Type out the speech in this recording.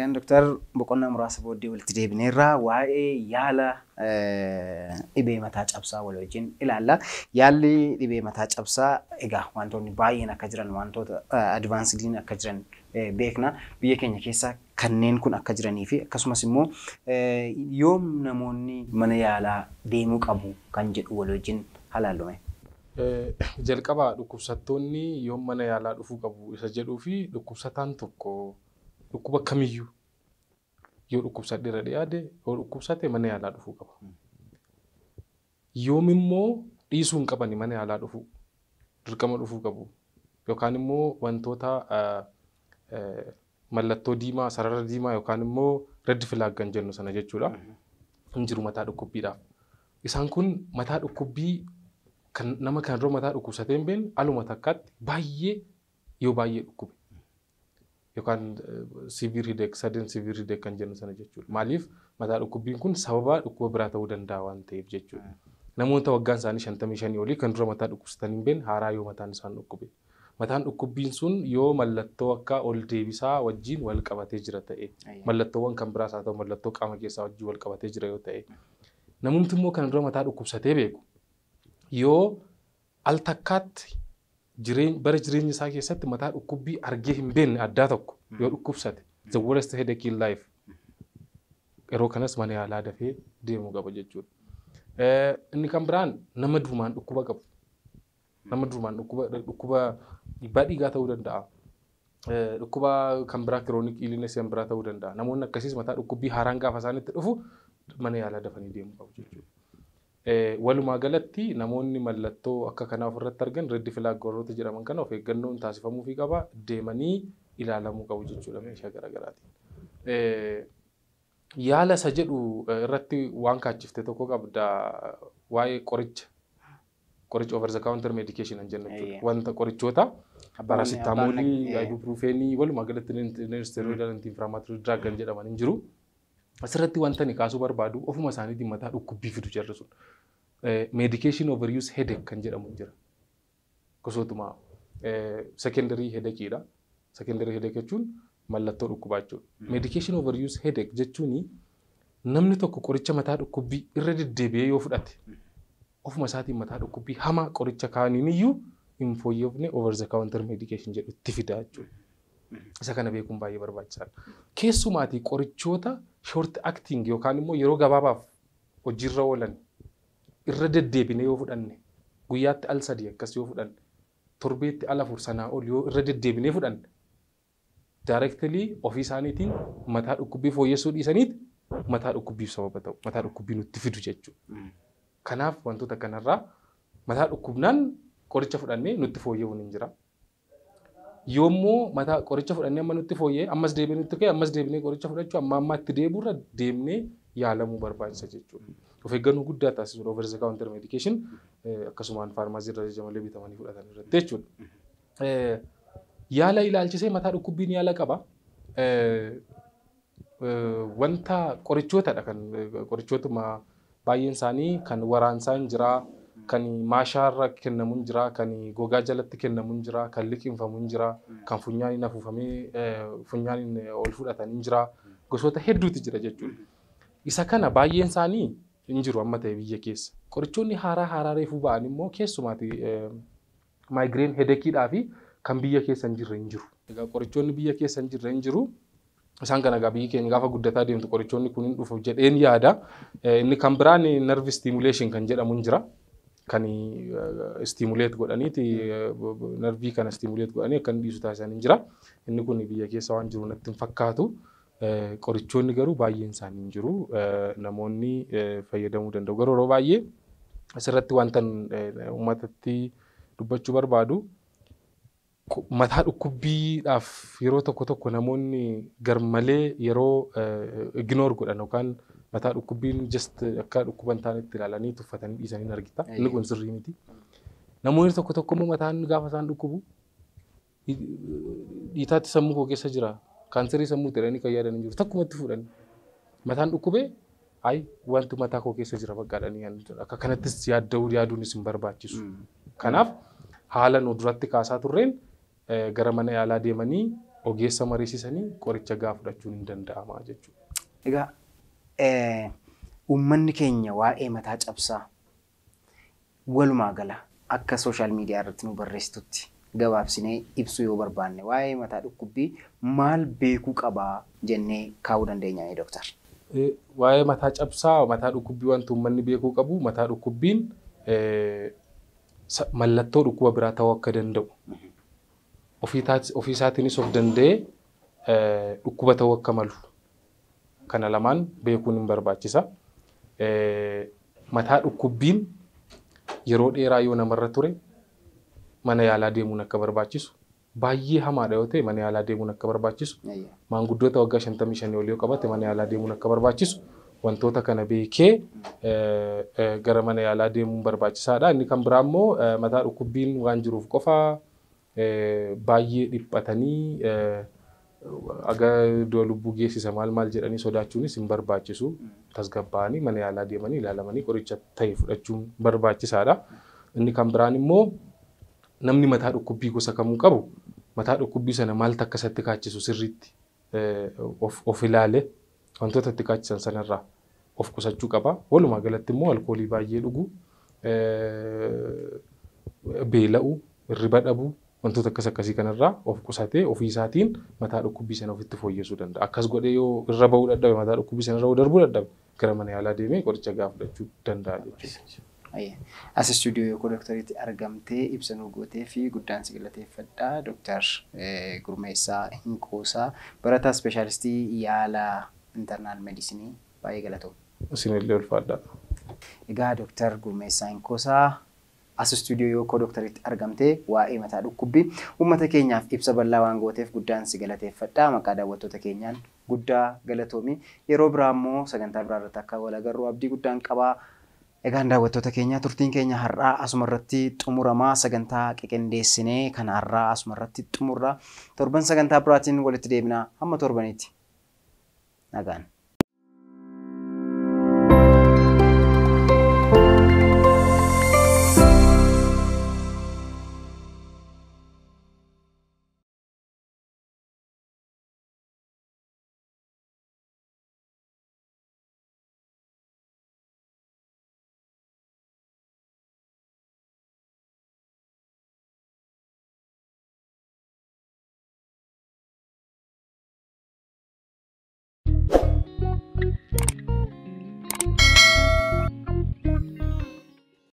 Egaan doktar, boqonnaa muraasa booddee walitti deebineerraa waa'ee yaala dhibee mataa cabsaa wal wajjin ilaalla. Yaalli dhibee mataa cabsaa egaa wantoonni baay'een akka jiran, wantoota advancediin akka jiran beekna. Biyya keenya keessa kanneen kun akka jiranii fi akkasumas immoo yoom namoonni mana yaalaa deemuu qabu kan jedhu wal wajjin halaallume. Jalqaba dhukkubsattoonni yoom mana yaalaa dhufuu qabu isa jedhuu fi dhukkubsataan tokko dhukkuba kamiyyuu yoo dhukkubsadheera dhiyaate, yoo dhukkubsate mana yaalaa dhufuu qaba. Yoom immoo dhiisuu hin qabani mana yaalaa dhufuu, dirqama dhufuu qabu, yookaan immoo wantoota mallattoo diimaa, sarara diimaa yookaan immoo red flag kan jennu sana jechuudha. Hin jiru mataa dhukkubbiidhaaf. Isaan kun mataa dhukkubbii kan nama kan dura mataa dhukkubsatee hin beekne aluma takkaatti baay'ee yoo baay'ee dhukkube, yookaan severe headache, sudden severe headache kan jennu sana jechuudha. Maaliif, mataa dhukkubbiin kun sababa dhukkuba biraa ta'uu danda'a waan ta'eef jechuudha. Namoota waggaan isaanii 55 olii kan dura mataa dhukkubsatanii hin beekne haaraa yoo mataan isaan dhukkube. Mataan dhukkubbiin sun yoo mallattoo akka ol deebisaa wajjin wal qabatee jira ta'e, mallattoowwan kan biraas haa ta'u, mallattoo qaama keessaa wajjin wal qabatee jira yoo ta'e, namumti immoo kan dura mataa dhukkubsatee beeku yoo al takkaatti bara jireenya isaa keessatti mataa dhukkubbii argee hin beekne addaa tokko yoo dhukkubsate, the worst headache in life, yeroo kanas mana yaalaa dafee deemuu qaba jechuudha. Inni kan biraan nama durumaan dhukkuba qabu. Nama durumaan dhukkuba dhiibbaa dhiigaa ta'uu danda'a. Dhukkuba kan biraa, chronic illness kan biraa ta'uu danda'a. Namoonni akkasiis mataa dhukkubbii haaraan gaafa isaanitti dhufu mana yaalaa dafanii deemuu qabu jechuudha. Walumaa galatti namoonni mallattoo akka kanaa ofirratti argan, red flag warroota jedhaman kana, of eeggannoon taasifamuufii qaba, deemanii ilaalamuu qabu jechuudha meeshaa garaagaraatiin. Yaala isa jedhu irratti waan kaachifte tokko qabda, waa'ee qoricha over the counter medication kan jennu jechuudha. Wanta qorichoota paracetamolii, ibuprofenii, walumaa galatti non-steroidal anti-inflammatory drug kan jedhaman hin jiru. Asirratti wanta ani kaasuu barbaadu, ofuma isaaniitiin mataa dhukkubbii fidu jarri sun. Medication overuse headache kan jedhamu jira. Gosootuma secondary headacheedha. Secondary headache jechuun mallattoo dhukkubaa jechuudha. Medication overuse headache jechuun namni tokko qoricha mataa dhukkubbii irra deddeebi'ee yoo fudhate, ofuma isaatiin mataa dhukkubbii hamaa qoricha kaaniin iyyuu hin fooyyofne over the counter medication jedhu itti fida jechuudha. Isa kana beekuun baay'ee barbaachisaadha. Keessumaatii qorichoota short acting yookaan immoo yeroo gabaabaaf hojiirra oolan irra deddeebine yoo fudhanne, guyyaatti al 3 akkas yoo fudhanne, torbeetti al 4 sanaa ol yoo irra deddeebinee fudhanne, directly ofii isaaniitiin mataa dhukkubbii fooyyessuu dhiisaniit mataa dhukkubbiif sababa ta'u, mataa dhukkubbii nutti fidu jechuudha. Kanaaf wantoota kanarraa mataa dhukkubnaan qoricha fudhannee nutti fooyya'uun hin jira. Yoommoo mataa qoricha fudhannee amma nutti fooyya'e, ammas deebinee nutti ka'e, ammas deebinee qoricha fudhachuu, amma ammaatti deebiirra deemnee yaalamuu barbaachisa jechuudha. Of eeggannoo guddaa taasisuudha over the counter medication akkasumaan faarmaasii irra ajaja bitamanii fudhatan irratti jechuudha. Yaala ilaalchisee mataa dhukkubbiin yaala qaba. Wanta qorichootadha, kan qorichootuma baay'een isaanii kan waraansaan jira, kan maashaarra kennamuun jira, kan gogaa jalatti kennamuun jira, kan liqinfamuun jira, kan funyaaniin afuufamee funyaaniin ol fudhatanii jira. Gosoota hedduutu jira jechuudha. Isa kana baay'een isaanii hin jiru amma ta'e biyya keessa. Qorichoonni haaraa haaraa reefuu ba'an immoo keessumaati migraine headacheiidhaa fi kan biyya keessa hin jirre hin jiru. Egaa qorichoonni biyya keessa hin jirre hin jiru. Isaan kana egaa biyyi keenya gaafa guddataa deemtu qorichoonni kun hin dhufu jedheen yaada. Inni kan biraan nerve stimulation kan jedhamu hin jira. Kan stimulate godhaniiti, nervii kana stimulate godhanii akka inni dhiisu taasisan hin jira. Inni kun biyya keessa waan jiru natti hin fakkaatu. Qorichoonni garuu baay'een isaanii hin jiru. Namoonni fayyadamuu danda'u. Garuu yeroo baay'ee asirratti wanta uummatatti dubbachuu barbaadu, mataa dhukkubbiidhaaf yeroo tokko tokko namoonni garmalee yeroo ignore godhan yookaan mataa dhukkubbiin just akka dhukkuba hin taanetti ilaalanii tuffatanii dhiisanii argita. Inni kun sirrii miti. Namoonni tokko tokko immoo mataan gaafa isaan dhukkubu dhiitaatti sammuu koo keessa jira, kaanserii sammuu jedhanii kan yaadan hin jiru. Takkumatti fuudhanii mataan dhukkubee, ayi, wanti mataa koo keessa jira bakkaadhanii akka kanattis yaadda'uu yaaduunis hin barbaachisu. Kanaaf haala nu duratti kaasaa turreen gara mana yaalaa deemanii Ogeessa mariisisanii qoricha gahaa fudhachuun hin danda'ama jechuudha. Egaa uummanni keenya waa'ee mataa cabsaa walumaa gala akka sooshaal miidiyaa irratti nu barreessitutti gabaabsinee ibsuu yoo barbaanne waa'ee mataa dhukkubbii maal beekuu qabaa jennee kaa'uu dandeenya dooktar? Waa'ee mataa cabsaa, mataa dhukkubbii wanti uummanni beekuu qabu, mataa dhukkubbiin mallattoo dhukkuba biraa ta'uu akka danda'u, ofii isaatiinis of danda'ee dhukkuba ta'uu akka malu kana lamaan beekuun hin barbaachisa. Mataa dhukkubbiin yeroo dheeraa yoo namarra ture mana yaalaa deemuun akka barbaachisu, baay'ee hamaadha yoo ta'e mana yaalaa deemuun akka barbaachisu, maanguddoota waggaa 55 olii yoo qabate mana yaalaa deemuun akka barbaachisu, wantoota kana beekee gara mana yaalaa deemuun barbaachisaadha. Inni kan biraa immoo mataa dhukkubbiin waan jiruuf qofa baay'ee dhiphatanii aga du'a lubbuu geessisa maal maal jedhanii sodaachuunis hin barbaachisu. Tasgabbaa'anii mana yaalaa deemanii ilaalamanii qoricha ta'e fudhachuun barbaachisaadha. Inni kan biraan immoo namni mataa dhukkubbii gosa kamuu qabu mataa dhukkubbii sana maaltu akka isatti kaachisu sirriitti of ilaale wantoota itti kaachisan sanarraa of qusachuu qaba. Walumaa galatti immoo alkoolii baay'ee dhuguu, beela'uu, hirriba dhabuu wantoota akkas akkasii kanarraa of qusatee ofii isaatiin mataa dhukkubbii sana ofitti fooyyessuu danda'a. Akkas godhee yoo irra bahuu dadhabe, mataa dhukkubbii sana irra darbuu dadhabe, gara mana yaalaa deemee qoricha gahaa fudhachuu danda'a jechuudha. As istuudiyoo Yookoo Dooktoriitti argamtee ibsa nuu gootee fi guddaan si galateeffadha. Dooktar Gurmeessaa Hinqoosaa, barataa ispeeshaalistii yaala intarnaal meedisinii, baay'ee galatooma. Isinillee ulfaadha. Egaa Dooktar Gurmeessaa Hinqoosaa as istuudiyoo Yookoo Dooktoriitti argamtee waa'ee mataa dhukkubbii uummata keenyaaf ibsa bal'aa waan gooteef guddaan si galateeffadha. Maqaa daawwattoota keenyaan guddaa galatoomi. Yeroo biraa immoo sagantaa biraa irratti akka wal agarru abdii guddaan qabaa. Egaan daawwattoota keenya, turtiin keenya har'aa asuma irratti xumuramaa. Sagantaa qindeessinee kan har'aa asuma irratti xumurra. Torban sagantaa biraatiin walitti deebinaa, hamma torbanitti. Nagaan.